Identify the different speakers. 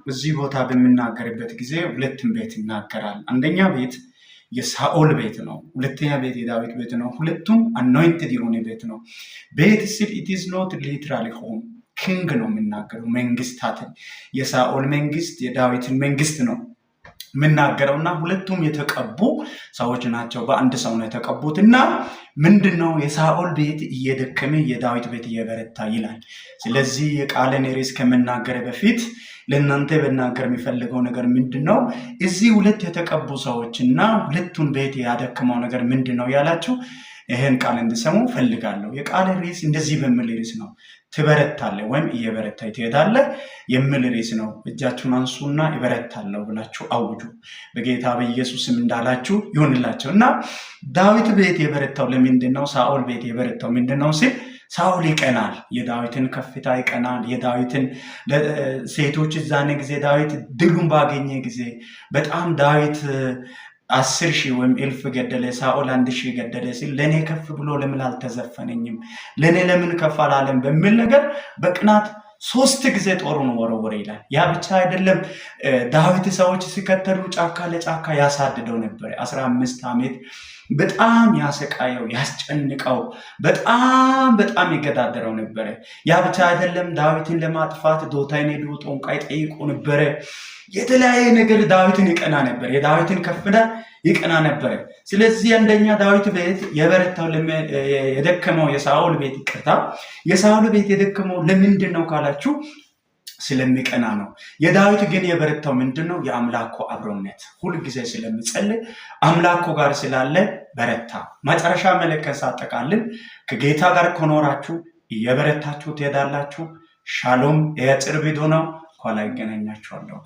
Speaker 1: በዚህ ቦታ በምናገርበት ጊዜ ሁለቱም ቤት ይናገራል። አንደኛ ቤት የሳኦል ቤት ነው። ሁለተኛ ቤት የዳዊት ቤት ነው። ሁለቱም anointed የሆነ ቤት ነው። ቤት ስል it is not literally home፣ king ነው የሚናገረው፣ መንግስታትን፣ የሳኦል መንግስት የዳዊትን መንግስት ነው የምናገረው እና ሁለቱም የተቀቡ ሰዎች ናቸው። በአንድ ሰው ነው የተቀቡት እና ምንድን ነው፣ የሳኦል ቤት እየደከመ የዳዊት ቤት እየበረታ ይላል። ስለዚህ የቃልን ርዕስ ከመናገር በፊት ለእናንተ ብናገር የሚፈልገው ነገር ምንድን ነው? እዚህ ሁለት የተቀቡ ሰዎች እና ሁለቱን ቤት ያደከመው ነገር ምንድን ነው ያላችሁ ይህን ቃል እንድሰሙ ፈልጋለሁ። የቃል ርዕስ እንደዚህ በሚል ርዕስ ነው። ትበረታለህ ወይም እየበረታ ትሄዳለህ የሚል ርዕስ ነው። እጃችሁን አንሱና እበረታለሁ ብላችሁ አውጁ። በጌታ በኢየሱስም እንዳላችሁ ይሁንላችሁ። እና ዳዊት ቤት የበረታው ለምንድን ነው? ሳኦል ቤት የበረታው ምንድን ነው ሲል ሳኦል ይቀናል። የዳዊትን ከፍታ ይቀናል። የዳዊትን ሴቶች እዛን ጊዜ ዳዊት ድሉን ባገኘ ጊዜ በጣም ዳዊት 10,000 ወይም እልፍ ገደለ፣ ሳኦል 1000 ገደለ ሲል ለእኔ ከፍ ብሎ ለምን አልተዘፈነኝም? ለእኔ ለምን ከፍ አላለም? በሚል ነገር በቅናት ሶስት ጊዜ ጦሩን ወረወረ ይላል። ያ ብቻ አይደለም። ዳዊት ሰዎች ሲከተሉ ጫካ ለጫካ ያሳድደው ነበር። 15 ዓመት በጣም ያሰቃየው፣ ያስጨንቀው፣ በጣም በጣም ይገዳደረው ነበረ። ያ ብቻ አይደለም። ዳዊትን ለማጥፋት ዶታይን ሄዶ ጠንቋይ ጠይቆ ነበረ። የተለያየ ነገር ዳዊትን ይቀና ነበር። የዳዊትን ከፍታ ይቀና ነበረ። ስለዚህ አንደኛ ዳዊት ቤት የበረታው፣ የደከመው፣ የሳኦል ቤት፣ ይቅርታ፣ የሳኦል ቤት የደከመው ለምንድን ነው ካላችሁ ስለሚቀና ነው። የዳዊት ግን የበረታው ምንድን ነው? የአምላኩ አብሮነት፣ ሁልጊዜ ስለሚጸልይ አምላኩ ጋር ስላለ በረታ። መጨረሻ መልእክቴን ሳጠቃልል ከጌታ ጋር ከኖራችሁ እየበረታችሁ ትሄዳላችሁ። ሻሎም። የአጭር ቪዲዮ ነው። ኋላ ይገናኛችኋለሁ።